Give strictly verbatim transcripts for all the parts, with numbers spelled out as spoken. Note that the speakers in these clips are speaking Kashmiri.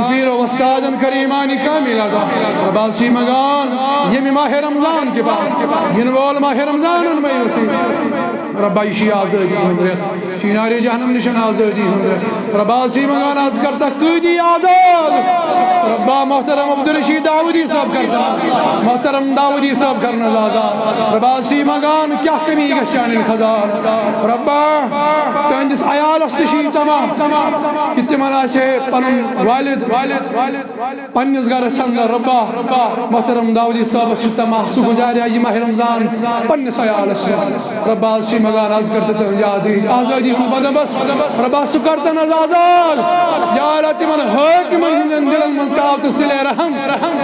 پیٖرو وۄستادن کٔر ایٖمانِ کامل عطا۔ رۄبا، أسۍ چھِ منٛگان، ییٚمہِ ماہِ رمضان کہِ بعد یِنہٕ وول ماہِ رمضانن مٔہ ٲسٕے۔ رۄبا، یہِ چھُ آزٲدی ہُنٛد رٮ۪تھ، چھُ نارِ جہنم نِش آزٲدی ہُنٛد رٮ۪تھ۔ رۄبا، أسۍ چھِ منٛگان، از کر تہٕ قٲدی آزاد۔ رۄبا، محترم عبدالرشید داوودی صٲب کر تہٕ آزاد۔ محترم داوودی صٲب کرن آزاد۔ رۄبا، أسۍ چھِ منٛگان، کیٛاہ کٔمی گژھِ چانٮ۪ن خزانن؟ رۄبا، تہنٛدِس عیالس تہِ چھُ یہِ تمام کہِ تِمن آسہِ ہے پنُن والد پننِس گرس اندر۔ رۄبا، محترم داوودی صٲبس چھُ تمام، سُہ گُزارِ ہا یہِ ماہِ رمضان پننِس عیالس منٛز۔ رۄبا، أسۍ چھِ منٛگان، از کر تہٕ تہنٛز یاد، آزٲدی ہُنٛد بندوبست۔ رۄبا، سُہ کر تہٕ آزاد۔ یا اللہ، تِمن حٲکمن ہٕنٛدٮ۪ن دِلن منٛز تراو تہٕ صلے رحم۔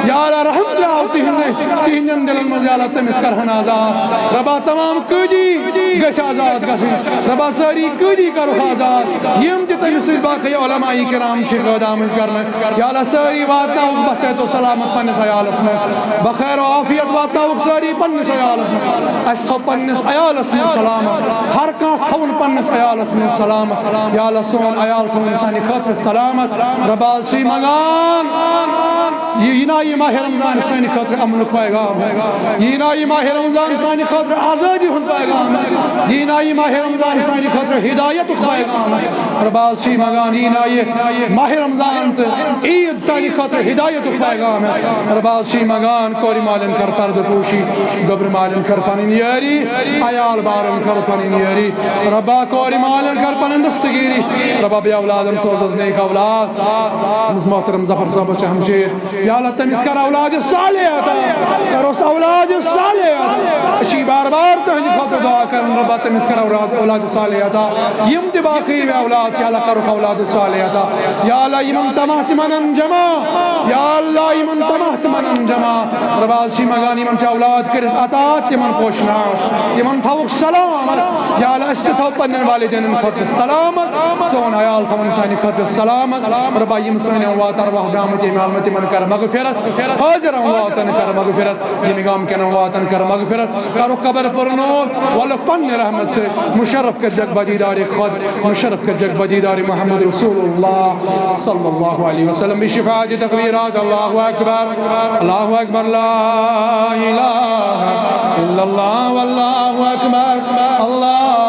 یا اللہ، رحم تراو تِہنٛدٮ۪ن، تِہنٛدٮ۪ن دِلن منٛز۔ یا اللہ، تٔمِس کرہن آزاد۔ رۄبا، تمام قٲدی گژھِ آزاد گژھٕنۍ۔ رۄبا، سٲری قٲدی کرُکھ آزاد، یِم تہِ تٔمِس سۭتۍ باقٕے علماء کرام چھِ قٲد آمٕتۍ کرنہٕ۔ یا اللہ، سٲری واتناوُکھ بصحت و سلامت پننِس عیالس منٛز، بخیر و عافیت واتناوُکھ سٲری پننِس عیالس منٛز۔ اسہِ تھٲو پننِس عیالس منٛز سلامت، ہر کانٛہہ تھاوُن پننِس عیالس منٛز سلامت۔ یا اللہ، سون عیال تھاوُن سانہِ خٲطرٕ سلامت۔ رۄبا، أسۍ چھِ منٛگان، یہِ، یہِ نا یہِ ماہِ رمضان سانہِ خٲطرٕ امنُک پیغام۔ یہِ نا یہِ ماہِ رمضان سانہِ خٲطرٕ آزٲدی ہُنٛد پیغام۔ یہِ نا یہِ ماہِ رمضان سانہِ خٲطرٕ ہدایتُک پیغام۔ رۄبا، أسۍ چھِ منٛگان، یہِ نا یہِ ماہِ رمضان تہٕ عیٖد سانہِ خٲطرٕ ہدایتُک پیغام۔ رۄبا، أسۍ چھِ منٛگان، کورِ مالٮ۪ن کر پردٕ پوشی، گوٚبرِ مالٮ۪ن کر پنٕنۍ یٲری، عیال بارن کر پنٕنۍ یٲری۔ رۄبا، کورِ مالٮ۪ن کر پنٕنۍ دستگیری۔ رۄبا، بے اولادن سوزس نیک اولاد۔ أمِس محترم ظفر صٲبس چھِ ہمشیر۔ یا اللہ، تٔمِس کر اولاد صالح عطا، کرُس اولاد صالح عطا۔ أسۍ چھِ بار بار تُہنٛدِ خٲطرٕ دعا کران، رۄبا، تٔمِس کر اولاد، اولاد صالح عطا۔ یِم تہِ باقٕے مےٚ اولاد چھِ، اللہ، کرُکھ اولاد صالح عطا۔ یا اللہ، یِمن تمام تِمن انجما۔ یا اللہ، یِمن تمام تِمن انجما۔ رۄبا، أسۍ چھِ منٛگان، یِمن چھِ اولاد کٔرِتھ عطا، تِمن پوشناو، تِمن تھاوُکھ سلامت۔ یا اللہ، أسۍ تہِ تھاو پننٮ۪ن والدینن خٲطرٕ سلامت، سون عیال تھاوُن سانہِ خٲطرٕ سلامت۔ رۄبا، یِم سٲنۍ اموات ارواح درٛامٕتۍ ییٚمہِ عالمہٕ، تِمن کر مغفرت، حٲضِر امواتن کر مغفرت، ییٚمہِ گامہٕ کٮ۪ن امواتن کر مغفرت، کرُکھ قبر پر نور، ولُکھ پننہِ رحمت سۭتۍ، مشرف کٔرزٮ۪کھ بدیدار خود، مشرف کٔرزٮ۪کھ بدیدار محمد رسول اللہ صلی اللہ علیہ وسلم بشفاعت تکبیرات۔ اللہ اکبر، اللہ اکبر، لا الہ الا اللہ، واللہ اکبر، اللہ